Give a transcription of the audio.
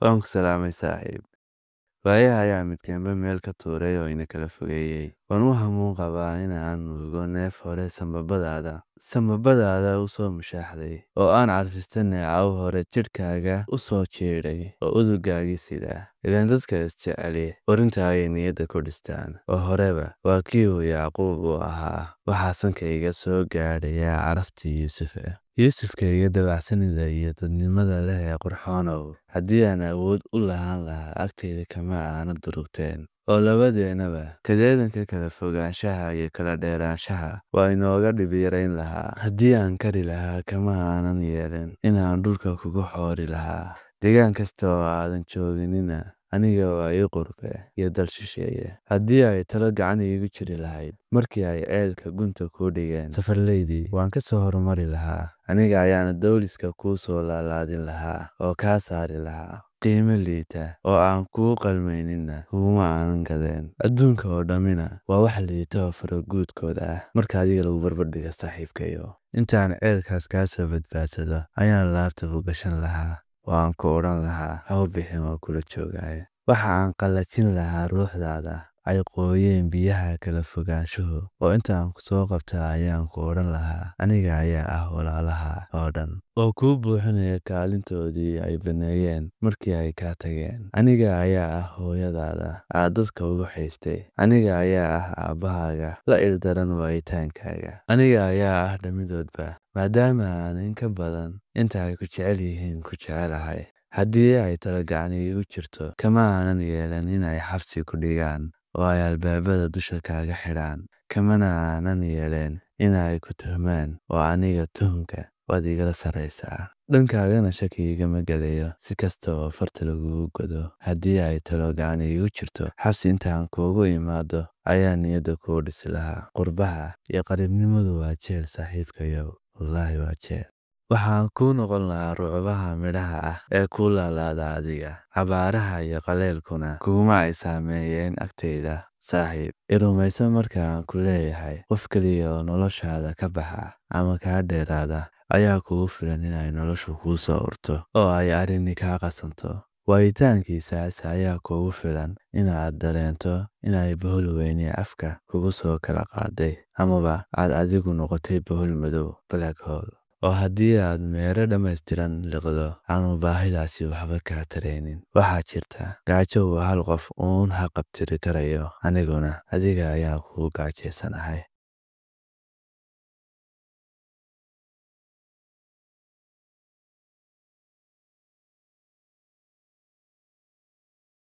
Waan ku salaamay saaxiib. Waayaha ayaa midkeenba meel ka tuuray oo ina kala fogeeyey. Waan u hamuun qabaa in aan nuugo neef hore sambabadaada. Sambabadaada u soo mushaaxday oo aan carfista neecaw hore jidhkaaga u soo jiidhay oo uduggaagii sida. Ileen dadka isjeceli urinta ayay niyadda ku dhistaan oo horeba waa kii uu Yacquub u ahaa. Waxaa sankayga soo gaadhaya caraftii Yuusufe. Yuusufkayga dabacsanida iyo dadnimada leh ee qurxoonow. Haddii aan awood u lahaan lahaa agtayda kama aanad durugteen. Oo labadeennaba kadeedanka kala fogaanshaha iyo kala dheeraanshaha waa inooga dhib yarayn lahaa. Haddii aan kari lahaa kama aanan yeelin inaan dhulka kugu xoori lahaa. Deegaan kasta oo aadan jooginina aniga waa ii qurbe iyo dal shisheeye. Haddii ay talo gacan iigu jiri lahayd markii ay ceelka gunta kuu dhigeen safarleydii waan ka soo horumari lahaa. Aniga ayaana dowliska kuu soo laalaadin lahaa oo kaa saari lahaa. Qiimo liita oo aan kuu qalmaynina kuguma aanan gadeen. Adduunka oo dhammina waa wax liita oo faraguudkooda ah marka adiga lagu barbardhigo saaxiibkayo. Intaan ceelkaas kaa soo badbaadsado ayaan laabta ku gashan lahaa oo aan ku odhan lahaa ha u bixin waa kula joogaaye. Waxa aan qallajin lahaa ruuxdaada ay qooyeen biyaha kala fogaanshuhu oo intaan ku soo qabta ayaan ku odhan lahaa aniga ayaa ah walaalaha oo dhan oo kuu buuxinaya kaalintoodii ay baneeyeen markii ay kaa tageen. Aniga ayaa ah hooyadaada aad dadka ugu xiistay. Aniga ayaa ah aabbahaaga la ildaran waayitaankaaga. Aniga ayaa ah dhamidoodba maadaama aan in ka badan inta ay ku jecel yihiin ku jecelahay. Haddii ay talo gacan iigu jirto kama aanan yeelan in ay xabsi ku dhigaan oo ay albaabada dusha kaaga xidhaan. Kamana aanan yeeleen in ay ku tuhmaan oo aniga tuhunka waad igala sarreysaa. Dhankaagana shaki igama gelayo si kasta oo farta lagugu godo. Haddii ay talo gacan iigu jirto xabsi intaan kuugu imaado ayaa niyadda kuu dhisi lahaa. Qurbaha iyo qariibnimadu waa jeel saaxiibkayow. Wallaahi waa jeel. Waxaan kuu noqon lahaa rucbaha midhaha ah ee kuu laalaada adiga. Abaaraha iyo qaleelkuna kuguma ay saameeyeen agtayda saaxiib. I rumayso marka aan ku leeyahay qof kaliya oo noloshaada ka baxa ama kaa dheeraada ayaa kugu filan in ay noloshu kuu soo urto oo ay arrini kaa qasanto. Waayitaankiisaas ayaa kugu filan in aad dareento in ay bohol weyni afka kugu soo kala qaaday amaba aad adigu noqotay bohol madow black hole. Oo haddii aad meero dhammaystiran liqdo aanu baahidaasi waxba kaa taraynin. Waxaa jirta gaajo uu hal qof uun ha qabtiri karayo aniguna adiga ayaa kugu gaajaysanahay.